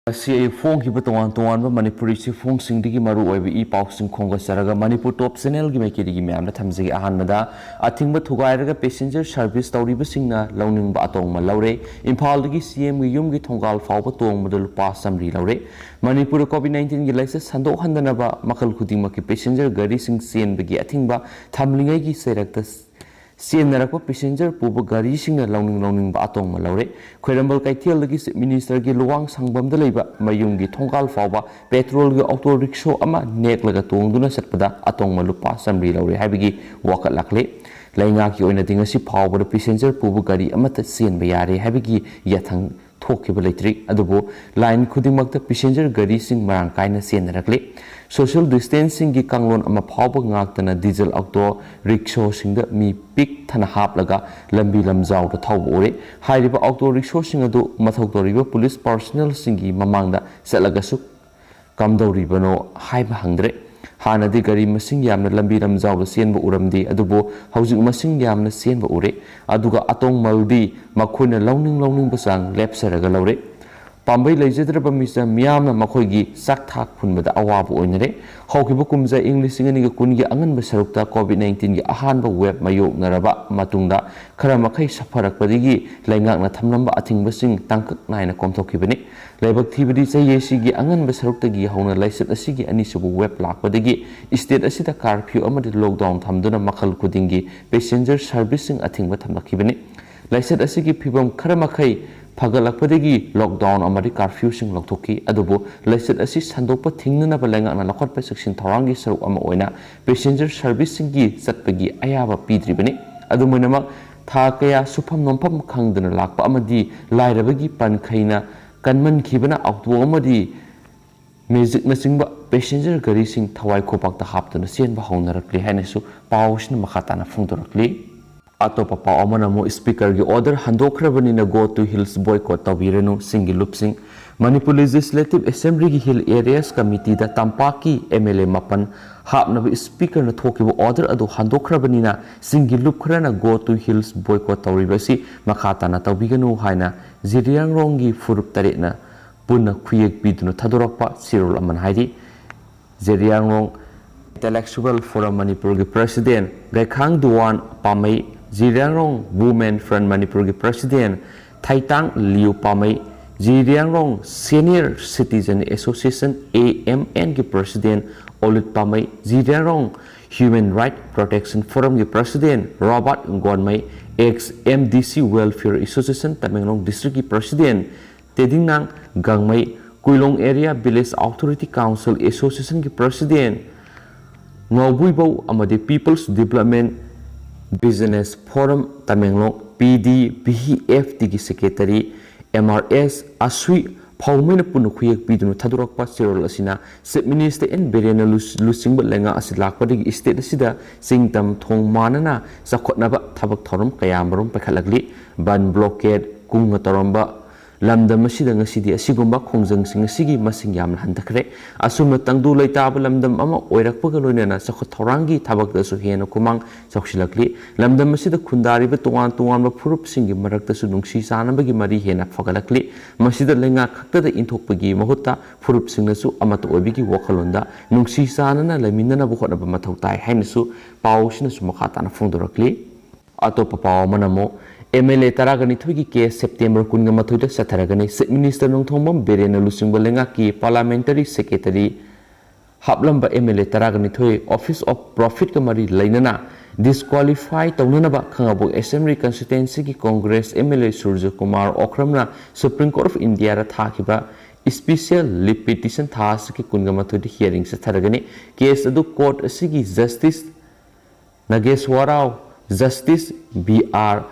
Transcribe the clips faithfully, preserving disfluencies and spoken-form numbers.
ꯉꯁꯤ ꯑꯌꯨꯛ ꯐꯣꯡꯈꯤꯕ ꯇꯣꯉꯥꯟ ꯇꯣꯉꯥꯟꯕ ꯃꯅꯤꯄꯨꯔꯤ ꯆꯦꯐꯣꯡꯁꯤꯡꯗꯒꯤ ꯃꯔꯨ ꯑꯣꯏꯕ ꯏ ꯄꯥꯎꯁꯤꯡ ꯈꯣꯝꯒꯠꯆꯔꯒ ꯃꯅꯤꯄꯨꯔ ꯇꯣꯞ ꯆꯦꯅꯦꯜꯒꯤ ꯃꯥꯏꯀꯩꯗꯒꯤ ꯃꯌꯥꯝꯗ ꯊꯝꯖꯒꯦ꯫ ꯑꯍꯥꯟꯕꯗ, ꯑꯊꯤꯡꯕ ꯊꯨꯒꯥꯏꯔꯒ ꯄꯦꯁꯦꯟꯖꯔ ꯁꯔꯚꯤꯁ ꯇꯧꯔꯤꯕꯁꯤꯡꯅ ꯂꯧꯅꯤꯡꯕ ꯑꯇꯣꯡꯕ ꯂꯧꯔꯦ꯫ ꯏꯝꯐꯥꯜꯗꯒꯤ ꯁꯤ ꯑꯦꯝꯒꯤ ꯌꯨꯝꯒꯤ ꯊꯣꯡꯒꯥꯜ ꯐꯥꯎꯕ ꯇꯣꯡꯕꯗ ꯂꯨꯄꯥ ꯆꯥꯃꯔꯤ ꯂꯧꯔꯦ꯫ ꯃꯅꯤꯄꯨꯔꯗ ꯀꯣꯚꯤꯗ ꯅꯥꯏꯟꯇꯤꯟꯒꯤ ꯂꯥꯏꯆꯠ ꯁꯟꯗꯣꯛꯍꯟꯗꯅꯕ ꯃꯈꯜ ꯈꯨꯗꯤꯡꯃꯛꯀꯤ ꯄꯦꯁꯦꯟꯖꯔ ꯒꯥꯔꯤꯁꯤꯡ ꯆꯦꯟꯕꯒꯤ ꯑꯊꯤꯡꯕ ꯊꯝꯂꯤꯉꯩꯒꯤ ꯆꯩꯔꯛꯇ ꯆꯦꯟꯅꯔꯛꯄ ꯄꯦꯁꯦꯟꯖꯔ ꯄꯨꯕ ꯒꯥꯔꯤꯁꯤꯡꯅ ꯂꯧꯅꯤꯡ ꯂꯧꯅꯤꯡꯕ ꯑꯇꯣꯡꯕ ꯂꯧꯔꯦ꯫ ꯈ꯭ꯋꯥꯏꯔꯝꯕꯟ ꯀꯩꯊꯦꯜꯗꯒꯤ ꯆꯤꯐ ꯃꯤꯅꯤꯁꯇꯔꯒꯤ ꯂꯨꯋꯥꯡ ꯁꯪꯕꯝꯗ ꯂꯩꯕ ꯃꯌꯨꯝꯒꯤ ꯊꯣꯡꯒꯥꯜ ꯐꯥꯎꯕ ꯄꯦꯇ꯭ꯔꯣꯜꯒꯤ ꯑꯣꯇꯣ ꯔꯤꯛꯁꯣ ꯑꯃ ꯅꯦꯛꯂꯒ ꯇꯣꯡꯗꯨꯅ ꯆꯠꯄꯗ ꯑꯇꯣꯡꯕ ꯂꯨꯄꯥ ꯆꯥꯃꯔꯤ ꯂꯧꯔꯦ ꯍꯥꯏꯕꯒꯤ ꯋꯥꯀꯠ ꯂꯥꯛꯂꯦ꯫ ꯂꯩꯉꯥꯛꯀꯤ ꯑꯣꯏꯅꯗꯤ ꯉꯁꯤ ꯐꯥꯎꯕꯗ ꯄꯦꯁꯦꯟꯖꯔ ꯄꯨꯕ ꯒꯥꯔꯤ ꯑꯃꯠꯇ ꯆꯦꯟꯕ ꯌꯥꯔꯦ ꯍꯥꯏꯕꯒꯤ ꯌꯥꯊꯪ ꯊꯣꯛꯈꯤꯕ ꯂꯩꯇ꯭ꯔꯤ꯫ ꯑꯗꯨꯕꯨ ꯂꯥꯏꯟ ꯈꯨꯗꯤꯡꯃꯛꯇ ꯄꯦꯁꯦꯟꯖꯔ ꯒꯥꯔꯤꯁꯤꯡ ꯃꯔꯥꯡ ꯀꯥꯏꯅ ꯆꯦꯟꯅꯔꯛꯂꯤ꯫ ꯁꯣꯁꯤꯌꯦꯜ ꯗꯤꯁꯇꯦꯟꯁꯤꯡꯒꯤ ꯀꯥꯡꯂꯣꯟ ꯑꯃ ꯐꯥꯎꯕ ꯉꯥꯛꯇꯅ ꯗꯤꯖꯜ ꯑꯣꯇꯣ ꯔꯤꯛꯁꯣꯁꯤꯡꯗ ꯃꯤ ꯄꯤꯛ ꯊꯟꯅ ꯍꯥꯞꯂꯒ ꯂꯝꯕꯤ ꯂꯝꯖꯥꯎꯗ ꯊꯧꯕ ꯎꯔꯦ꯫ ꯍꯥꯏꯔꯤꯕ ꯑꯣꯇꯣ ꯔꯤꯛꯁꯣꯁꯤꯡ ꯑꯗꯨ ꯃꯊꯧ ꯇꯧꯔꯤꯕ ꯄꯨꯂꯤꯁ ꯄꯥꯔꯁꯣꯅꯦꯜꯁꯤꯡꯒꯤ ꯃꯃꯥꯡꯗ ꯆꯠꯂꯒꯁꯨ ꯀꯝꯗꯧꯔꯤꯕꯅꯣ ꯍꯥꯏꯕ ꯍꯪꯗ꯭ꯔꯦ꯫ ꯍꯥꯟꯅꯗꯤ ꯒꯥꯔꯤ ꯃꯁꯤꯡ ꯌꯥꯝꯅ ꯂꯝꯕꯤ ꯂꯝꯖꯥꯎꯗ ꯆꯦꯟꯕ ꯎꯔꯝꯗꯦ, ꯑꯗꯨꯕꯨ ꯍꯧꯖꯤꯛ ꯃꯁꯤꯡ ꯌꯥꯝꯅ ꯆꯦꯟꯕ ꯎꯔꯦ꯫ ꯑꯗꯨꯒ ꯑꯇꯣꯡꯃꯜꯗꯤ ꯃꯈꯣꯏꯅ ꯂꯧꯅꯤꯡ ꯂꯧꯅꯤꯡꯕ ꯆꯥꯡ ꯂꯦꯞꯆꯔꯒ ꯂꯧꯔꯦ꯫ ꯄꯥꯝꯕꯩ ꯂꯩꯖꯗ꯭ꯔꯕ ꯃꯤꯆꯝ ꯃꯤꯌꯥꯝꯅ ꯃꯈꯣꯏꯒꯤ ꯆꯥꯛ ꯊꯥꯛ ꯍꯨꯟꯕꯗ ꯑꯋꯥꯕ ꯑꯣꯏꯅꯔꯦ꯫ ꯍꯧꯈꯤꯕ ꯀꯨꯝꯖꯥ ꯏꯪ ꯂꯤꯁꯤꯡ ꯑꯅꯤꯒ ꯀꯨꯟꯒꯤ ꯑꯉꯟꯕ ꯁꯔꯨꯛꯇ ꯀꯣꯚꯤꯗ ꯅꯥꯏꯟꯇꯤꯟꯒꯤ ꯑꯍꯥꯟꯕ ꯋꯦꯕ ꯃꯥꯌꯣꯛꯅꯔꯕ ꯃꯇꯨꯡꯗ ꯈꯔ ꯃꯈꯩ ꯁꯥꯐꯔꯛꯄꯗꯒꯤ ꯂꯩꯉꯥꯛꯅ ꯊꯝꯂꯝꯕ ꯑꯊꯤꯡꯕꯁꯤꯡ ꯇꯥꯡꯀꯛ ꯅꯥꯏꯅ ꯀꯣꯝꯊꯣꯛꯈꯤꯕꯅꯤ꯫ ꯂꯥꯏꯕꯛ ꯊꯤꯕꯗꯤ, ꯆꯍꯤ ꯑꯁꯤꯒꯤ ꯑꯉꯟꯕ ꯁꯔꯨꯛꯇꯒꯤ ꯍꯧꯅ ꯂꯥꯏꯆꯠ ꯑꯁꯤꯒꯤ ꯑꯅꯤꯁꯨꯕ ꯋꯦꯕ ꯂꯥꯛꯄꯗꯒꯤ ꯁ꯭ꯇꯦꯠ ꯑꯁꯤꯗ ꯀꯥꯔꯐ꯭ꯌꯨ ꯑꯃꯗꯤ ꯂꯣꯛꯗꯥꯎꯟ ꯊꯝꯗꯨꯅ ꯃꯈꯜ ꯈꯨꯗꯤꯡꯒꯤ ꯄꯦꯁꯦꯟꯖꯔ ꯁꯔꯚꯤꯁꯁꯤꯡ ꯑꯊꯤꯡꯕ ꯊꯝꯂꯛꯈꯤꯕꯅꯤ꯫ ꯂꯥꯏꯆꯠ ꯑꯁꯤꯒꯤ ꯐꯤꯚꯝ ꯈꯔ ꯃꯈꯩ ꯐꯒꯠꯂꯛꯄꯗꯒꯤ ꯂꯣꯛꯗꯥꯎꯟ ꯑꯃꯗꯤ ꯀꯥꯔꯐ꯭ꯌꯨꯁꯤꯡ ꯂꯧꯊꯣꯛꯈꯤ꯫ ꯑꯗꯨꯕꯨ ꯂꯥꯏꯆꯠ ꯑꯁꯤ ꯁꯟꯗꯣꯛꯄ ꯊꯤꯡꯅꯅꯕ ꯂꯩꯉꯥꯛꯅ ꯂꯧꯈꯠꯄ ꯆꯦꯛꯁꯤꯟ ꯊꯧꯔꯥꯡꯒꯤ ꯁꯔꯨꯛ ꯑꯃ ꯑꯣꯏꯅ ꯄꯦꯁꯦꯟꯖꯔ ꯁꯔꯚꯤꯁꯁꯤꯡꯒꯤ ꯆꯠꯄꯒꯤ ꯑꯌꯥꯕ ꯄꯤꯗ꯭ꯔꯤꯕꯅꯤ꯫ ꯑꯗꯨꯝ ꯑꯣꯏꯅꯃꯛ, ꯊꯥ ꯀꯌꯥ ꯁꯨꯐꯝ ꯅꯣꯝꯐꯝ ꯈꯪꯗꯅ ꯂꯥꯛꯄ ꯑꯃꯗꯤ ꯂꯥꯏꯔꯕꯒꯤ ꯄꯟꯈꯩꯅ ꯀꯟꯃꯟꯈꯤꯕꯅ ꯑꯣꯇꯣ ꯑꯃꯗꯤ ꯃꯦꯖꯤꯛꯅꯆꯤꯡꯕ ꯄꯦꯁꯦꯟꯖꯔ ꯒꯥꯔꯤꯁꯤꯡ ꯊꯋꯥꯏ ꯈꯨꯕꯥꯛꯇ ꯍꯥꯞꯇꯨꯅ ꯆꯦꯟꯕ ꯍꯧꯅꯔꯛꯂꯤ ꯍꯥꯏꯅꯁꯨ ꯄꯥꯎ ꯑꯁꯤꯅ ꯃꯈꯥ ꯇꯥꯅ ꯐꯣꯡꯗꯣꯔꯛꯂꯤ꯫ ꯑꯇꯣꯞꯄ ꯄꯥꯎ ꯑꯃꯅ ꯑꯃꯨꯛ ꯁ꯭ꯄꯤꯀꯔꯒꯤ ꯑꯣꯔꯗꯔ ꯍꯟꯗꯣꯛꯈ꯭ꯔꯕꯅꯤꯅ Go to Hills boycott ꯇꯧꯕꯤꯔꯅꯨ, ꯆꯤꯡꯒꯤ ꯂꯨꯞꯁꯤꯡ꯫ ꯃꯅꯤꯄꯨꯔ ꯂꯦꯖꯤꯁꯂꯦꯇꯤꯚ ꯑꯦꯁꯦꯝꯕ꯭ꯂꯤꯒꯤ ꯍꯤꯜ ꯑꯦꯔꯤꯌꯥꯁ ꯀꯃꯤꯇꯤꯗ ꯇꯝꯄꯥꯛꯀꯤ ꯑꯦꯝ ꯑꯦꯜ ꯑꯦ ꯃꯥꯄꯟ ꯍꯥꯞꯅꯕ ꯁ꯭ꯄꯤꯀꯔꯅ ꯊꯣꯛꯈꯤꯕ ꯑꯣꯔꯗꯔ ꯑꯗꯨ ꯍꯟꯗꯣꯛꯈ꯭ꯔꯕꯅꯤꯅ ꯆꯤꯡꯒꯤ ꯂꯨꯞ ꯈꯔꯅ Go to Hills boycott ꯇꯧꯔꯤꯕ ꯑꯁꯤ ꯃꯈꯥ ꯇꯥꯅ ꯇꯧꯕꯤꯒꯅꯨ ꯍꯥꯏꯅ ꯖꯤꯔꯤꯌꯥꯡꯔꯣꯡꯒꯤ ꯐꯨꯔꯨꯞ ꯇꯔꯦꯠꯅ ꯄꯨꯟꯅ ꯈꯨꯌꯦꯛ ꯄꯤꯗꯨꯅ ꯊꯥꯗꯣꯔꯛꯄ ꯆꯦꯔꯣꯜ ꯑꯃꯅ ꯍꯥꯏꯔꯤ꯫ ꯖꯤꯔꯤꯌꯥꯡꯔꯣꯡ Intellectual Forum ꯃꯅꯤꯄꯨꯔꯒꯤ President Geikhang Duwan Pamei, Zeliangrong Women Front ꯃꯅꯤꯄꯨꯔꯒꯤ President Theitang Liu Pamei, Zeliangrong Senior Citizen Association, A M N ꯒꯤ President Olit Pamei, Zeliangrong Human Right Protection Forum ꯒꯤ President Robert Gonmei, Ex M D C Welfare Association Tamenglong District ꯀꯤ President ꯇꯦꯗꯤꯡꯅꯥꯡ Gangmei, Kuilong Area Village Authority Council Association ꯒꯤ President Ngaobuibou ꯑꯃꯗꯤ People's Development Business Forum Tamenglong, P D V F T ꯒꯤ Secretary M R S ꯑꯁꯨꯏ ꯐꯧꯃꯩꯅ ꯄꯨꯟꯅ ꯈꯨꯌꯦꯛ ꯄꯤꯗꯨꯅ ꯊꯥꯗꯣꯔꯛꯄ ꯆꯦꯔꯣꯜ ꯑꯁꯤꯅ Chief Minister N ꯕꯤꯔꯦꯟꯅ ꯂꯨ-, ꯂꯨꯆꯤꯡꯕ ꯂꯩꯉꯥꯛ ꯑꯁꯤ ꯂꯥꯛꯄꯗꯒꯤ state ꯑꯁꯤꯗ ꯆꯤꯡ ꯇꯝ ꯊꯣꯡ ꯃꯥꯟꯅꯅ ꯆꯥꯎꯈꯠꯅꯕ ꯊꯕꯛ ꯊꯧꯔꯝ ꯀꯌꯥ ꯃꯔꯨꯝ ꯄꯥꯏꯈꯠꯂꯛꯂꯤ꯫ ꯕꯟ, blockade, ꯀꯨꯡꯅ ꯇꯧꯔꯝꯕ ꯂꯝꯗꯝ ꯑꯁꯤꯗ ꯉꯁꯤꯗꯤ ꯑꯁꯤꯒꯨꯝꯕ ꯈꯣꯡꯖꯪꯁꯤꯡ ꯑꯁꯤꯒꯤ ꯃꯁꯤꯡ ꯌꯥꯝꯅ ꯍꯟꯊꯈ꯭ꯔꯦ꯫ ꯑꯁꯨꯝꯅ ꯇꯪꯗꯨ ꯂꯩꯇꯥꯕ ꯂꯝꯗꯝ ꯑꯃ ꯑꯣꯏꯔꯛꯄꯒ ꯂꯣꯏꯅꯅ ꯆꯥꯎꯈꯠ ꯊꯧꯔꯥꯡꯒꯤ ꯊꯕꯛꯇꯁꯨ ꯍꯦꯟꯅ ꯈꯨꯃꯥꯡ ꯆꯥꯎꯁꯤꯜꯂꯛꯂꯤ꯫ ꯂꯝꯗꯝ ꯑꯁꯤꯗ ꯈꯨꯟꯗꯥꯔꯤꯕ ꯇꯣꯉꯥꯟ ꯇꯣꯉꯥꯟꯕ ꯐꯨꯔꯨꯞꯁꯤꯡꯒꯤ ꯃꯔꯛꯇꯁꯨ ꯅꯨꯡꯁꯤ ꯆꯥꯟꯅꯕꯒꯤ ꯃꯔꯤ ꯍꯦꯟꯅ ꯐꯒꯠꯂꯛꯂꯤ꯫ ꯃꯁꯤꯗ ꯂꯩꯉꯥꯛ ꯈꯛꯇꯗ ꯏꯟꯊꯣꯛꯄꯒꯤ ꯃꯍꯨꯠꯇ ꯐꯨꯔꯨꯞꯁꯤꯡꯅꯁꯨ ꯑꯃꯠꯇ ꯑꯣꯏꯕꯒꯤ ꯋꯥꯈꯜꯂꯣꯟꯗ ꯅꯨꯡꯁꯤ ꯆꯥꯟꯅꯅ ꯂꯩꯃꯤꯟꯅꯅꯕ ꯍꯣꯠꯅꯕ ꯃꯊꯧ ꯇꯥꯏ ꯍꯥꯏꯅꯁꯨ ꯄꯥꯎ ꯑꯁꯤꯅꯁꯨ ꯃꯈꯥ ꯇꯥꯅ ꯐꯣꯡꯗꯣꯔꯛꯂꯤ꯫ ꯑꯇꯣꯞꯄ ꯄꯥꯎ ꯑꯃꯅ ꯑꯃꯨꯛ M L A ꯇꯔꯥꯒ ꯅꯤꯊꯣꯏꯒꯤ case September ꯀꯨꯟꯒ ꯃꯥꯊꯣꯏꯗ ꯆꯠꯊꯔꯒꯅꯤ꯫ Chief Minister ꯅꯣꯡꯊꯣꯝꯕꯝ ꯕꯤꯔꯦꯟꯅ ꯂꯨꯆꯤꯡꯕ ꯂꯩꯉꯥꯛꯀꯤ Parliamentary Secretary ꯍꯥꯞꯂꯝꯕ M L A ꯇꯔꯥꯒ ꯅꯤꯊꯣꯏ Office of Profitꯀ ꯃꯔꯤ ꯂꯩꯅꯅ disqualify ꯇꯧꯅꯅꯕ ꯈꯥꯉꯕꯣꯛ Assembly Constituencyꯒꯤ Congress M L A Suraj Kumar ꯑꯣꯈ꯭ꯔꯝꯅ Supreme Court of Indiaꯗ ꯊꯥꯈꯤꯕ special leave petition ꯊꯥ ꯑꯁꯤꯒꯤ ꯀꯨꯟꯒ ꯃꯥꯊꯣꯏꯗ hearing ꯆꯠꯊꯔꯒꯅꯤ꯫ Case ꯑꯗꯨ court ꯑꯁꯤꯒꯤ Justice ꯅꯥꯒꯦꯁꯋꯔꯥꯎ, Justice B R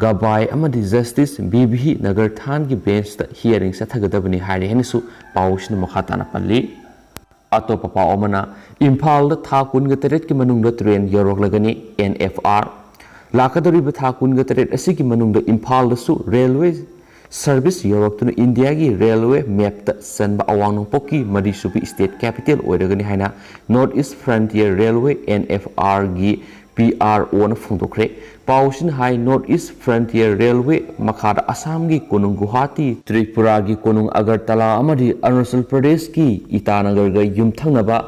ꯒꯕꯥꯏ ꯑꯃꯗꯤ Justice B V ꯅꯥꯒꯔꯊꯥꯟꯒꯤ benchꯇ hearing ꯆꯠꯊꯒꯗꯕꯅꯤ ꯍꯥꯏꯔꯤ ꯍꯥꯏꯅꯁꯨ ꯄꯥꯎꯁꯤꯅ ꯃꯈꯥ ꯇꯥꯅ ꯄꯜꯂꯤ꯫ ꯑꯇꯣꯞꯄ ꯄꯥꯎ ꯑꯃꯅ, ꯏꯝꯐꯥꯜꯗ ꯊꯥ ꯀꯨꯟꯒ ꯇꯔꯦꯠꯀꯤ ꯃꯅꯨꯡꯗ train ꯌꯧꯔꯛꯂꯒꯅꯤ, N F R꯫ ꯂꯥꯛꯀꯗꯧꯔꯤꯕ ꯊꯥ ꯀꯨꯟꯒ ꯇꯔꯦꯠ ꯑꯁꯤꯒꯤ ꯃꯅꯨꯡꯗ ꯏꯝꯐꯥꯜꯗꯁꯨ railway service ꯌꯧꯔꯛꯇꯨꯅ ꯏꯟꯗꯤꯌꯥꯒꯤ railway mapꯇ ꯆꯟꯕ ꯑꯋꯥꯡ ꯅꯣꯡꯄꯣꯛꯀꯤ ꯃꯔꯤꯁꯨꯕ state capital ꯑꯣꯏꯔꯒꯅꯤ ꯍꯥꯏꯅ North East Frontier Railway, N F Rꯒꯤ ꯄꯤ ꯑꯥꯔ ꯑꯣꯅ ꯐꯣꯡꯗꯣꯛꯈ꯭ꯔꯦ꯫ ꯄꯥꯎꯁꯤꯅ ꯍꯥꯏ, North East Frontier Railway, ꯃꯈꯥꯗ ꯑꯁꯥꯝꯒꯤ ꯀꯣꯅꯨꯡ ꯒꯨꯋꯥꯍꯥꯇꯤ, ꯇ꯭ꯔꯤꯄꯨꯔꯥꯒꯤ ꯀꯣꯅꯨꯡ ꯑꯒꯔꯇꯂꯥ ꯑꯃꯗꯤ ꯑꯔꯨꯅꯥꯆꯜ ꯄ꯭ꯔꯗꯦꯁꯀꯤ ꯏꯇꯥꯅꯒꯔꯒ ꯌꯨꯝꯊꯪꯅꯕ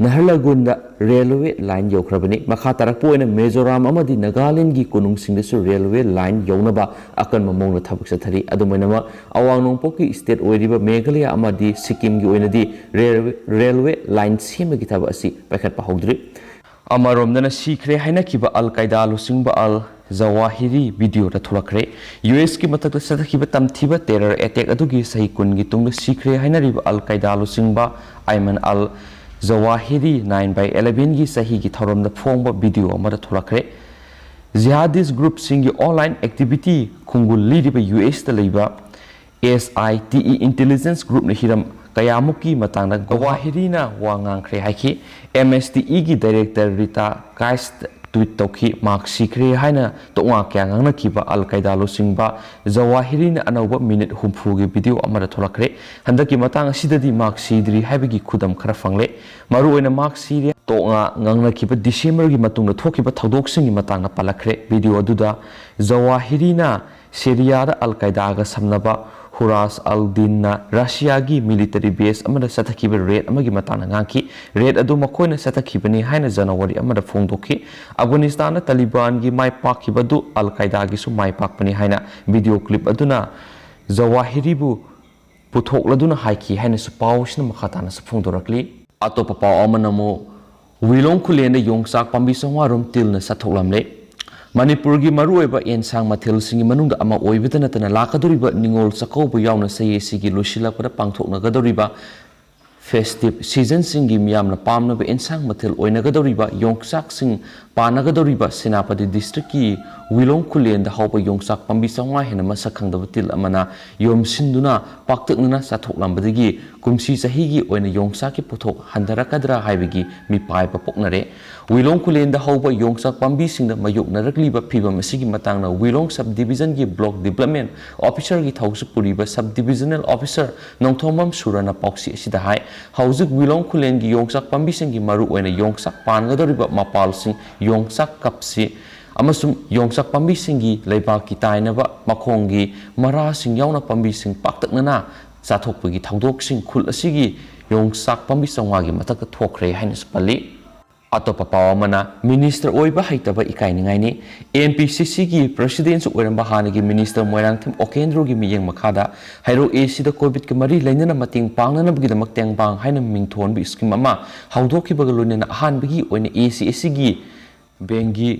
ꯅꯍꯔꯂꯒꯨꯟꯗ ꯔꯦꯜꯋꯦ ꯂꯥꯏꯟ ꯌꯧꯈ꯭ꯔꯕꯅꯤ꯫ ꯃꯈꯥ ꯇꯥꯔꯛꯄ ꯑꯣꯏꯅ ꯃꯤꯖꯣꯔꯥꯝ ꯑꯃꯗꯤ ꯅꯥꯒꯥꯂꯦꯟꯗꯒꯤ ꯀꯣꯅꯨꯡꯁꯤꯡꯗꯁꯨ ꯔꯦꯜꯋꯦ ꯂꯥꯏꯟ ꯌꯧꯅꯕ ꯑꯀꯟꯕ ꯃꯑꯣꯡꯗ ꯊꯕꯛ ꯆꯠꯊꯔꯤ꯫ ꯑꯗꯨꯝ ꯑꯣꯏꯅꯃꯛ, ꯑꯋꯥꯡ ꯅꯣꯡꯄꯣꯛꯀꯤ ꯁ꯭ꯇꯦꯠ ꯑꯣꯏꯔꯤꯕ ꯃꯦꯘꯥꯂꯌꯥ ꯑꯃꯗꯤ ꯁꯤꯛꯀꯤꯝꯒꯤ ꯑꯣꯏꯅꯗꯤ ꯔꯦꯜꯋꯦ, ꯔꯦꯜꯋꯦ ꯂꯥꯏꯟ ꯁꯦꯝꯕꯒꯤ ꯊꯕꯛ ꯑꯁꯤ ꯄꯥꯏꯈꯠꯄ ꯍꯧꯗ꯭ꯔꯤ꯫ ꯑꯃꯔꯣꯝꯗꯅ, ꯁꯤꯈ꯭ꯔꯦ ꯍꯥꯏꯅꯈꯤꯕ ꯑꯜ ꯀꯥꯏꯗꯥ ꯂꯨꯆꯤꯡꯕ ꯑꯜ ꯖꯋꯥꯍꯤꯔꯤ ꯚꯤꯗꯤꯑꯣꯗ ꯊꯣꯛꯂꯛꯈ꯭ꯔꯦ꯫ ꯌꯨ ꯑꯦꯁꯀꯤ ꯃꯊꯛꯇ ꯆꯠꯊꯈꯤꯕ ꯇꯝꯊꯤꯕ ꯇꯦꯔꯔ ꯑꯦꯇꯦꯛ ꯑꯗꯨꯒꯤ ꯆꯍꯤ ꯀꯨꯟꯒꯤ ꯇꯨꯡꯗ ꯁꯤꯈ꯭ꯔꯦ ꯍꯥꯏꯅꯔꯤꯕ ꯑꯜ ꯀꯥꯏꯗꯥ ꯂꯨꯆꯤꯡꯕ ꯑꯥꯏꯃꯟ ꯑꯜ ꯖꯋꯥꯍꯤꯔꯤ nine by elevenꯒꯤ ꯆꯍꯤꯒꯤ ꯊꯧꯔꯝꯗ ꯐꯣꯡꯕ ꯚꯤꯗꯤꯑꯣ ꯑꯃꯗ ꯊꯣꯛꯂꯛꯈ꯭ꯔꯦ꯫ ꯖꯤꯍꯥꯗꯤꯁ ꯒ꯭ꯔꯨꯞꯁꯤꯡꯒꯤ ꯑꯣꯟꯂꯥꯏꯟ ꯑꯦꯛꯇꯤꯚꯤꯇꯤ ꯈꯣꯡꯒꯨꯜ ꯂꯤꯔꯤꯕ ꯌꯨ ꯑꯦꯁꯇ ꯂꯩꯕ ꯑꯦꯁ ꯑꯥꯏ ꯇꯤ ꯏ ꯏꯟꯇꯦꯂꯤꯖꯦꯟꯁ ꯒ꯭ꯔꯨꯞꯅ ꯍꯤꯔꯝ ꯀꯌꯥꯃꯨꯛꯀꯤ ꯃꯇꯥꯡꯗ ꯖꯋꯥꯍꯤꯔꯤꯅ ꯋꯥ ꯉꯥꯡꯈ꯭ꯔꯦ ꯍꯥꯏꯈꯤ꯫ ꯑꯦꯝ ꯑꯦꯁ ꯇꯤ ꯏꯒꯤ ꯗꯥꯏꯔꯦꯛꯇꯔ ꯔꯤꯇꯥ ꯀꯥꯏꯁ ꯇ꯭ꯋꯤꯠ ꯇꯧꯈꯤ, ꯃꯍꯥꯛ ꯁꯤꯈ꯭ꯔꯦ ꯍꯥꯏꯅ ꯇꯣꯛꯉꯥ ꯀꯌꯥ ꯉꯥꯡꯅꯈꯤꯕ ꯑꯜ ꯀꯥꯏꯗꯥ ꯂꯨꯆꯤꯡꯕ ꯖꯋꯥꯍꯤꯔꯤꯅ ꯑꯅꯧꯕ ꯃꯤꯅꯤꯠ ꯍꯨꯝꯐꯨꯒꯤ ꯚꯤꯗꯤꯑꯣ ꯑꯃꯗ ꯊꯣꯛꯂꯛꯈ꯭ꯔꯦ꯫ ꯍꯟꯗꯛꯀꯤ ꯃꯇꯥꯡ ꯑꯁꯤꯗꯗꯤ ꯃꯍꯥꯛ ꯁꯤꯗ꯭ꯔꯤ ꯍꯥꯏꯕꯒꯤ ꯈꯨꯗꯝ ꯈꯔ ꯐꯪꯂꯦ꯫ ꯃꯔꯨꯑꯣꯏꯅ ꯃꯍꯥꯛ ꯁꯤꯔꯦ ꯇꯣꯛꯉꯥ ꯉꯥꯡꯅꯈꯤꯕ ꯗꯤꯁꯦꯝꯕꯔꯒꯤ ꯃꯇꯨꯡꯗ ꯊꯣꯛꯈꯤꯕ ꯊꯧꯗꯣꯛꯁꯤꯡꯒꯤ ꯃꯇꯥꯡꯗ ꯄꯜꯂꯛꯈ꯭ꯔꯦ꯫ ꯚꯤꯗꯤꯑꯣ ꯑꯗꯨꯗ ꯖꯋꯥꯍꯤꯔꯤꯅ ꯁꯤꯔꯤꯌꯥꯗ ꯑꯜ ꯀꯥꯏꯗꯥꯒ ꯁꯝꯅꯕ ꯍꯨꯔꯥꯁ ꯑꯜ ꯗꯤꯟꯅ ꯔꯁꯤꯌꯥꯒꯤ ꯃꯤꯂꯤꯇꯔꯤ ꯕꯦꯁ ꯑꯃꯗ ꯆꯠꯊꯈꯤꯕ ꯔꯦꯗ ꯑꯃꯒꯤ ꯃꯇꯥꯡꯗ ꯉꯥꯡꯈꯤ꯫ ꯔꯦꯗ ꯑꯗꯨ ꯃꯈꯣꯏꯅ ꯆꯠꯊꯈꯤꯕꯅꯤ ꯍꯥꯏꯅ ꯖꯅꯋꯥꯔꯤ ꯑꯃꯗ ꯐꯣꯡꯗꯣꯛꯈꯤ꯫ ꯑꯐꯒꯥꯅꯤꯁꯇꯥꯟꯗ ꯇꯥꯂꯤꯕꯥꯟꯒꯤ ꯃꯥꯏ ꯄꯥꯛꯈꯤꯕ ꯑꯗꯨ ꯑꯜ ꯀꯥꯏꯗꯥꯒꯤꯁꯨ ꯃꯥꯏ ꯄꯥꯛꯄꯅꯤ ꯍꯥꯏꯅ ꯚꯤꯗꯤꯑꯣ ꯀ꯭ꯂꯤꯞ ꯑꯗꯨꯅ ꯖꯋꯥꯍꯤꯔꯤꯕꯨ ꯄꯨꯊꯣꯛꯂꯗꯨꯅ ꯍꯥꯏꯈꯤ ꯍꯥꯏꯅꯁꯨ ꯄꯥꯎꯁꯤꯅ ꯃꯈꯥ ꯇꯥꯅꯁꯨ ꯐꯣꯡꯗꯣꯔꯛꯂꯤ꯫ ꯑꯇꯣꯞꯄ ꯄꯥꯎ ꯑꯃꯅ ꯑꯃꯨꯛ ꯋꯤꯂꯣꯡ ꯈꯨꯂꯦꯟꯗ ꯌꯣꯡꯆꯥꯛ ꯄꯥꯝꯕꯤ ꯆꯥꯝꯃꯉꯥ ꯔꯣꯝ ꯇꯤꯜꯅ ꯆꯥꯊꯣꯛꯂꯝꯂꯦ꯫ ꯃꯅꯤꯄꯨꯔꯒꯤ ꯃꯔꯨꯑꯣꯏꯕ ꯑꯦꯟꯁꯥꯡ ꯃꯊꯦꯜꯁꯤꯡꯒꯤ ꯃꯅꯨꯡꯗ ꯑꯃ ꯑꯣꯏꯕꯇ ꯅꯠꯇꯅ ꯂꯥꯛꯀꯗꯧꯔꯤꯕ ꯅꯤꯉꯣꯜ ꯆꯥꯛꯀꯧꯕ ꯌꯥꯎꯅ ꯆꯍꯤ ꯑꯁꯤꯒꯤ ꯂꯣꯏꯁꯤꯜꯂꯛꯄꯗ ꯄꯥꯡꯊꯣꯛꯅꯒꯗꯧꯔꯤꯕ ꯐꯦꯁꯇꯤꯚ ꯁꯤꯖꯟꯁꯤꯡꯒꯤ ꯃꯤꯌꯥꯝꯅ ꯄꯥꯝꯅꯕ ꯑꯦꯟꯁꯥꯡ ꯃꯊꯦꯜ ꯑꯣꯏꯅꯒꯗꯧꯔꯤꯕ ꯌꯣꯡꯆꯥꯛꯁꯤꯡ ꯄꯥꯟꯅꯒꯗꯧꯔꯤꯕ ꯁꯦꯅꯥꯄꯇꯤ ꯗꯤꯁꯇ꯭ꯔꯤꯛꯀꯤ ꯋꯤꯂꯣꯡ ꯈꯨꯂꯦꯟꯗ ꯍꯧꯕ ꯌꯣꯡꯆꯥꯛ ꯄꯥꯝꯕꯤ ꯆꯥꯝꯃꯉꯥ ꯍꯦꯟꯅ ꯃꯁꯛ ꯈꯪꯗꯕ ꯇꯤꯜ ꯑꯃꯅ ꯌꯣꯝꯁꯤꯟꯗꯨꯅ ꯄꯥꯛꯇꯛꯅꯅ ꯆꯥꯊꯣꯛꯂꯝꯕꯗꯒꯤ ꯀꯨꯝꯁꯤ ꯆꯍꯤꯒꯤ ꯑꯣꯏꯅ ꯌꯣꯡꯆꯥꯛꯀꯤ ꯄꯣꯠꯊꯣꯛ ꯍꯟꯊꯔꯛꯀꯗ꯭ꯔꯥ ꯍꯥꯏꯕꯒꯤ ꯃꯤꯄꯥꯏꯕ ꯄꯣꯛꯅꯔꯦ꯫ ꯋꯤꯂꯣꯡ ꯈꯨꯂꯦꯟꯗ ꯍꯧꯕ ꯌꯣꯡꯆꯥꯛ ꯄꯥꯝꯕꯤꯁꯤꯡꯗ ꯃꯥꯌꯣꯛꯅꯔꯛꯂꯤꯕ ꯐꯤꯚꯝ ꯑꯁꯤꯒꯤ ꯃꯇꯥꯡꯗ ꯋꯤꯂꯣꯡ sub division ꯒꯤ block development officer ꯒꯤ ꯊꯧꯁꯤꯜ ꯄꯨꯔꯤꯕ sub divisional officer ꯅꯣꯡꯊꯣꯝꯕꯝ ꯁꯨꯔꯅ ꯄꯥꯎꯆꯦ ꯑꯁꯤꯗ ꯍꯥꯏ꯫ ꯍꯧꯖꯤꯛ ꯋꯤꯂꯣꯡ ꯈꯨꯂꯦꯟꯒꯤ ꯌꯣꯡꯆꯥꯛ ꯄꯥꯝꯕꯤꯁꯤꯡꯒꯤ ꯃꯔꯨꯑꯣꯏꯅ ꯌꯣꯡꯆꯥꯛ ꯄꯥꯟꯒꯗꯧꯔꯤꯕ ꯃꯄꯥꯜꯁꯤꯡ, ꯌꯣꯡꯆꯥꯛ ꯀꯞꯁꯤ ꯑꯃꯁꯨꯡ ꯌꯣꯡꯆꯥꯛ ꯄꯥꯝꯕꯤꯁꯤꯡꯒꯤ ꯂꯩꯕꯥꯛꯀꯤ ꯇꯥꯏꯅꯕ ꯃꯈꯣꯡꯒꯤ ꯃꯔꯥꯁꯤꯡ ꯌꯥꯎꯅ ꯄꯥꯝꯕꯤꯁꯤꯡ ꯄꯥꯛꯇꯛꯅꯅ ꯆꯥꯊꯣꯛꯄꯒꯤ ꯊꯧꯗꯣꯛꯁꯤꯡ ꯈꯨꯜ ꯑꯁꯤꯒꯤ ꯌꯣꯡꯆꯥꯛ ꯄꯥꯝꯕꯤ ꯆꯥꯝꯃꯉꯥꯒꯤ ꯃꯊꯛꯇ ꯊꯣꯛꯈ꯭ꯔꯦ ꯍꯥꯏꯅꯁꯨ ꯄꯜꯂꯤ꯫ ꯑꯇꯣꯞꯄ ꯄꯥꯎ ꯑꯃꯅ, ꯃꯤꯅꯤꯁꯇꯔ ꯑꯣꯏꯕ ꯍꯩꯇꯕ ꯏꯀꯥꯏꯅꯤꯡꯉꯥꯏꯅꯤ꯫ ꯑꯦꯝ ꯄꯤ ꯁꯤ ꯁꯤꯒꯤ ꯄ꯭ꯔꯦꯁꯤꯗꯦꯟꯁꯨ ꯑꯣꯏꯔꯝꯕ ꯍꯥꯟꯅꯒꯤ ꯃꯤꯅꯤꯁꯇꯔ ꯃꯣꯏꯔꯥꯡꯊꯦꯝ ꯑꯣꯀꯦꯟꯗ꯭ꯔꯣꯒꯤ ꯃꯤꯠꯌꯦꯡ ꯃꯈꯥꯗ ꯍꯩꯔꯣꯛ ꯑꯦ ꯁꯤꯗ ꯀꯣꯚꯤꯗꯀ ꯃꯔꯤ ꯂꯩꯅꯅ ꯃꯇꯦꯡ ꯄꯥꯡꯅꯅꯕꯒꯤꯗꯃꯛ ꯇꯦꯡꯕꯥꯡ ꯍꯥꯏꯅ ꯃꯤꯡꯊꯣꯟꯕ ꯁ꯭ꯀꯤꯝ ꯑꯃ ꯍꯧꯗꯣꯛꯈꯤꯕꯒ ꯂꯣꯏꯅꯅ ꯑꯍꯥꯟꯕꯒꯤ ꯑꯣꯏꯅ ꯑꯦ ꯁꯤ ꯑꯦ ꯁꯤꯒꯤ ꯕꯦꯡꯒꯤ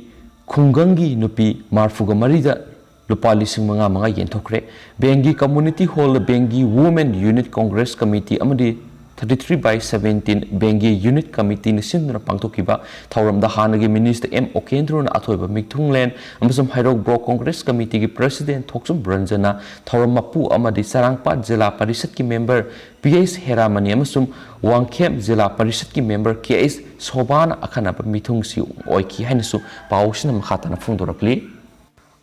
ꯈꯨꯡꯒꯪꯒꯤ ꯅꯨꯄꯤ ꯃꯔꯤꯐꯨꯒ ꯃꯔꯤꯗ ꯂꯨꯄꯥ ꯂꯤꯁꯤꯡ ꯃꯉꯥ ꯃꯉꯥ ꯌꯦꯟꯊꯣꯛꯈ꯭ꯔꯦ꯫ ꯕꯦꯡꯒꯤ community hall ꯕꯦꯡꯒꯤ Women Unit Congress Committee ꯑꯃꯗꯤ thirty three by seventeen ꯕꯦꯡꯒꯤ unit committee ꯅ ꯁꯤꯟꯗꯨꯅ ꯄꯥꯡꯊꯣꯛꯈꯤꯕ ꯊꯧꯔꯝꯗ ꯍꯥꯟꯅꯒꯤ ꯃꯤꯅꯤꯁꯇꯔ ꯑꯦꯝ ꯑꯣꯀꯦꯟꯗ꯭ꯔꯣꯅ ꯑꯊꯣꯏꯕ ꯃꯤꯊꯨꯡꯂꯦꯟ ꯑꯃꯁꯨꯡ ꯍꯩꯔꯣꯛ block Congress committee ꯒꯤ president ꯊꯣꯛꯆꯨꯝ ꯔꯟꯖꯟꯅ ꯊꯧꯔꯝ ꯃꯄꯨ ꯑꯃꯗꯤ ꯆꯔꯥꯡꯄꯥꯠ ꯖꯤꯂꯥ ꯄꯔꯤꯁꯠꯀꯤ member ꯄꯤ ꯑꯩꯆ ꯍꯦꯔꯥꯃꯅꯤ ꯑꯃꯁꯨꯡ ꯋꯥꯡꯈꯦꯝ ꯖꯤꯂꯥ ꯄꯔꯤꯁꯠꯀꯤ member ꯀꯦ ꯑꯩꯆ ꯁꯣꯚꯥꯅ ꯑꯈꯟꯅꯕ ꯃꯤꯊꯨꯡꯁꯤ ꯑꯣꯏꯈꯤ ꯍꯥꯏꯅꯁꯨ ꯄꯥꯎꯁꯤꯅ ꯃꯈꯥ ꯇꯥꯅ ꯐꯣꯡꯗꯣꯔꯛꯂꯤ꯫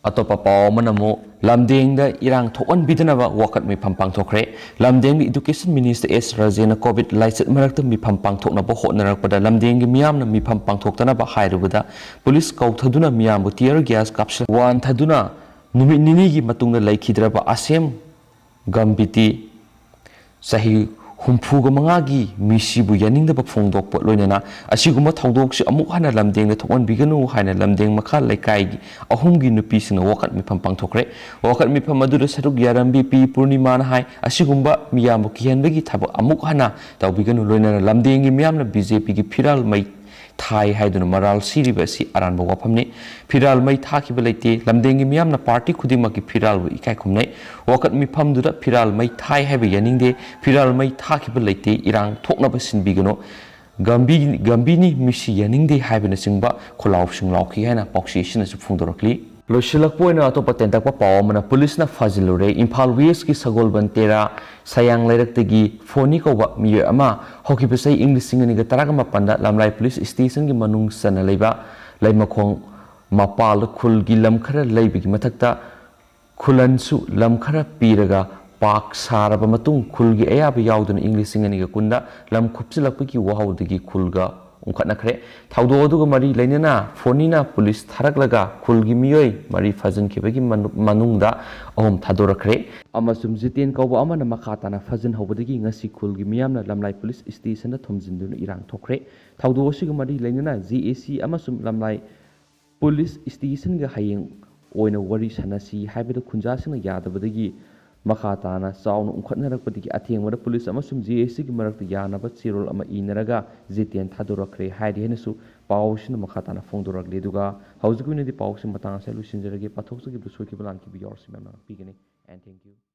ꯑꯇꯣꯞꯄ ꯄꯥꯎ ꯑꯃꯅ ꯑꯃꯨꯛ ꯂꯝꯗꯦꯡꯗ ꯏꯔꯥꯡ ꯊꯣꯛꯍꯟꯕꯤꯗꯅꯕ ꯋꯥꯀꯠ ꯃꯤꯐꯝ ꯄꯥꯡꯊꯣꯛꯈ꯭ꯔꯦ꯫ ꯂꯝꯗꯦꯡꯒꯤ education minister ꯑꯦꯁ ꯔꯥꯖꯦꯟꯅ ꯀꯣꯚꯤꯗ ꯂꯥꯏꯆꯠ ꯃꯔꯛꯇ ꯃꯤꯐꯝ ꯄꯥꯡꯊꯣꯛꯅꯕ ꯍꯣꯠꯅꯔꯛꯄꯗ ꯂꯝꯗꯦꯡꯒꯤ ꯃꯤꯌꯥꯝꯅ ꯃꯤꯐꯝ ꯄꯥꯡꯊꯣꯛꯇꯅꯕ ꯍꯥꯏꯔꯨꯕꯗ ꯄꯨꯂꯤꯁ ꯀꯧꯊꯗꯨꯅ ꯃꯤꯌꯥꯝꯕꯨ tear gas ꯀꯥꯞꯁꯤꯜ ꯋꯥꯟꯊꯗꯨꯅ ꯅꯨꯃꯤꯠ ꯅꯤꯅꯤꯒꯤ ꯃꯇꯨꯡꯗ ꯂꯩꯈꯤꯗ꯭ꯔꯕ ꯑꯁꯦꯝ ꯒꯝꯕꯤꯇꯤ ꯆꯍꯤ ꯍꯨꯝꯐꯨꯒ ꯃꯉꯥꯒꯤ ꯃꯤꯁꯤꯕꯨ ꯌꯥꯅꯤꯡꯗꯕ ꯐꯣꯡꯗꯣꯛꯄ ꯂꯣꯏꯅꯅ ꯑꯁꯤꯒꯨꯝꯕ ꯊꯧꯗꯣꯛꯁꯤ ꯑꯃꯨꯛ ꯍꯟꯅ ꯂꯝꯗꯦꯡꯗ ꯊꯣꯛꯍꯟꯕꯤꯒꯅꯨ ꯍꯥꯏꯅ ꯂꯝꯗꯦꯡ ꯃꯈꯥ ꯂꯩꯀꯥꯏꯒꯤ ꯑꯍꯨꯝꯒꯤ ꯅꯨꯄꯤꯁꯤꯡꯅ ꯋꯥꯀꯠ ꯃꯤꯐꯝ ꯄꯥꯡꯊꯣꯛꯈ꯭ꯔꯦ꯫ ꯋꯥꯀꯠ ꯃꯤꯐꯝ ꯑꯗꯨꯗ ꯁꯔꯨꯛ ꯌꯥꯔꯝꯕꯤ ꯄꯤ ꯄꯨꯔꯅꯤꯃꯥꯅ ꯍꯥꯏ, ꯑꯁꯤꯒꯨꯝꯕ ꯃꯤꯌꯥꯝꯕꯨ ꯀꯤꯍꯟꯕꯒꯤ ꯊꯕꯛ ꯑꯃꯨꯛ ꯍꯟꯅ ꯇꯧꯕꯤꯒꯅꯨ, ꯂꯣꯏꯅꯅ ꯂꯝꯗꯦꯡꯒꯤ ꯃꯤꯌꯥꯝꯅ ꯕꯤ ꯖꯦ ꯄꯤꯒꯤ ꯐꯤꯔꯥꯜ ꯃꯩ ꯊꯥꯏ ꯍꯥꯏꯗꯨꯅ ꯃꯔꯥꯜ ꯁꯤꯔꯤꯕ ꯑꯁꯤ ꯑꯔꯥꯟꯕ ꯋꯥꯐꯝꯅꯤ꯫ ꯐꯤꯔꯥꯜ ꯃꯩ ꯊꯥꯈꯤꯕ ꯂꯩꯇꯦ꯫ ꯂꯝꯗꯦꯡꯒꯤ ꯃꯤꯌꯥꯝꯅ ꯄꯥꯔꯇꯤ ꯈꯨꯗꯤꯡꯃꯛꯀꯤ ꯐꯤꯔꯥꯜꯕꯨ ꯏꯀꯥꯏ ꯈꯨꯝꯅꯩ꯫ ꯋꯥꯀꯠ ꯃꯤꯐꯝꯗꯨꯗ ꯐꯤꯔꯥꯜ ꯃꯩ ꯊꯥꯏ ꯍꯥꯏꯕ ꯌꯥꯅꯤꯡꯗꯦ, ꯐꯤꯔꯥꯜ ꯃꯩ ꯊꯥꯈꯤꯕ ꯂꯩꯇꯦ, ꯏꯔꯥꯡ ꯊꯣꯛꯅꯕ ꯁꯤꯟꯕꯤꯒꯅꯨ, ꯒꯝꯕꯤ-, ꯒꯝꯕꯤꯅꯤ ꯃꯤꯁꯤ ꯌꯥꯅꯤꯡꯗꯦ ꯍꯥꯏꯕꯅꯆꯤꯡꯕ ꯈꯣꯜꯂꯥꯎꯁꯤꯡ ꯂꯥꯎꯈꯤ ꯍꯥꯏꯅ ꯄꯥꯎꯆꯦ ꯑꯁꯤꯅꯁꯨ ꯐꯣꯡꯗꯣꯔꯛꯂꯤ꯫ ꯂꯣꯏꯁꯤꯜꯂꯛꯄ ꯑꯣꯏꯅ ꯑꯇꯣꯞꯄ ꯇꯦꯟꯇꯛꯄ ꯄꯥꯎ ꯑꯃꯅ ꯄꯨꯂꯤꯁꯅ ꯐꯥꯖꯤꯜꯂꯨꯔꯦ꯫ ꯏꯝꯐꯥꯜ ꯋꯦꯁꯀꯤ ꯁꯒꯣꯜꯕꯟ ꯇꯦꯔꯥ ꯁꯌꯥꯡ ꯂꯩꯔꯛꯇꯒꯤ ꯐꯣꯅꯤ ꯀꯧꯕ ꯃꯤꯑꯣꯏ ꯑꯃ ꯍꯧꯈꯤꯕ ꯆꯍꯤ ꯏꯪ ꯂꯤꯁꯤꯡ ꯑꯅꯤꯒ ꯇꯔꯥꯒ ꯃꯥꯄꯟꯗ ꯂꯝꯂꯥꯏ ꯄꯨꯂꯤꯁ ꯁ꯭ꯇꯦꯁꯟꯒꯤ ꯃꯅꯨꯡ ꯆꯟꯅ ꯂꯩꯕ ꯂꯩꯃꯈꯣꯡ ꯃꯄꯥꯜꯗ ꯈꯨꯜꯒꯤ ꯂꯝ ꯈꯔ ꯂꯩꯕꯒꯤ ꯃꯊꯛꯇ ꯈꯨꯂꯟꯁꯨ ꯂꯝ ꯈꯔ ꯄꯤꯔꯒ ꯄꯥꯛ ꯁꯥꯔꯕ ꯃꯇꯨꯡ ꯈꯨꯜꯒꯤ ꯑꯌꯥꯕ ꯌꯥꯎꯗꯅ ꯏꯪ ꯂꯤꯁꯤꯡ ꯑꯅꯤꯒ ꯀꯨꯟꯗ ꯂꯝ ꯈꯨꯞꯆꯤꯜꯂꯛꯄꯒꯤ ꯋꯥꯍꯧꯗꯒꯤ ꯈꯨꯜꯒ ꯎꯪꯈꯠꯅꯈ꯭ꯔꯦ꯫ ꯊꯧꯗꯣꯛ ꯑꯗꯨꯒ ꯃꯔꯤ ꯂꯩꯅꯅ ꯐꯣꯅꯤꯅ ꯄꯨꯂꯤꯁ ꯊꯥꯔꯛꯂꯒ ꯈꯨꯜꯒꯤ ꯃꯤꯑꯣꯏ ꯃꯔꯤ ꯐꯥꯖꯤꯟꯈꯤꯕꯒꯤ ꯃꯅꯨ-, ꯃꯅꯨꯡꯗ ꯑꯍꯨꯝ ꯊꯥꯗꯣꯔꯛꯈ꯭ꯔꯦ꯫ ꯑꯃꯁꯨꯡ ꯖꯤꯇꯦꯟ ꯀꯧꯕ ꯑꯃꯅ ꯃꯈꯥ ꯇꯥꯅ ꯐꯥꯖꯤꯟꯍꯧꯕꯗꯒꯤ ꯉꯁꯤ ꯈꯨꯜꯒꯤ ꯃꯤꯌꯥꯝꯅ ꯂꯝꯂꯥꯏ ꯄꯨꯂꯤꯁ ꯁ꯭ꯇꯦꯁꯟꯗ ꯊꯣꯝꯖꯤꯟꯗꯨꯅ ꯏꯔꯥꯡ ꯊꯣꯛꯈ꯭ꯔꯦ꯫ ꯊꯧꯗꯣꯛ ꯑꯁꯤꯒ ꯃꯔꯤ ꯂꯩꯅꯅ ꯖꯦ ꯑꯦ ꯁꯤ ꯑꯃꯁꯨꯡ ꯂꯝꯂꯥꯏ ꯄꯨꯂꯤꯁ ꯁ꯭ꯇꯦꯁꯟꯒ ꯍꯌꯦꯡ ꯑꯣꯏꯅ ꯋꯥꯔꯤ ꯁꯥꯟꯅꯁꯤ ꯍꯥꯏꯕꯗ ꯈꯨꯟꯖꯥꯁꯤꯡꯅ ꯌꯥꯗꯕꯗꯒꯤ ꯃꯈꯥ ꯇꯥꯅ ꯆꯥꯎꯅ ꯎꯪꯈꯠꯅꯔꯛꯄꯗꯒꯤ ꯑꯊꯦꯡꯕꯗ ꯄꯨꯂꯤꯁ ꯑꯃꯁꯨꯡ ꯖꯦ ꯑꯦ ꯁꯤꯒꯤ ꯃꯔꯛꯇ ꯌꯥꯅꯕ ꯆꯦꯔꯣꯜ ꯑꯃ ꯏꯅꯔꯒ ꯖꯤꯇꯦꯟ ꯊꯥꯗꯣꯔꯛꯈ꯭ꯔꯦ ꯍꯥꯏꯔꯤ ꯍꯥꯏꯅꯁꯨ ꯄꯥꯎꯁꯤꯅ ꯃꯈꯥ ꯇꯥꯅ ꯐꯣꯡꯗꯣꯔꯛꯂꯤ꯫ ꯑꯗꯨꯒ ꯍꯧꯖꯤꯛꯀꯤ ꯑꯣꯏꯅꯗꯤ ꯄꯥꯎꯁꯤ ꯃꯇꯥꯡ ꯑꯁꯤꯗ ꯂꯣꯏꯁꯤꯟꯖꯔꯒꯦ꯫ ꯄꯥꯊꯣꯛꯆꯈꯤꯕꯗ ꯁꯣꯏꯈꯤꯕ ꯂꯥꯟꯈꯤꯕ ꯌꯥꯎꯔꯁꯨ ꯃꯌꯥꯝꯅ ꯉꯥꯛꯄꯤꯒꯅꯤ꯫ And thank you.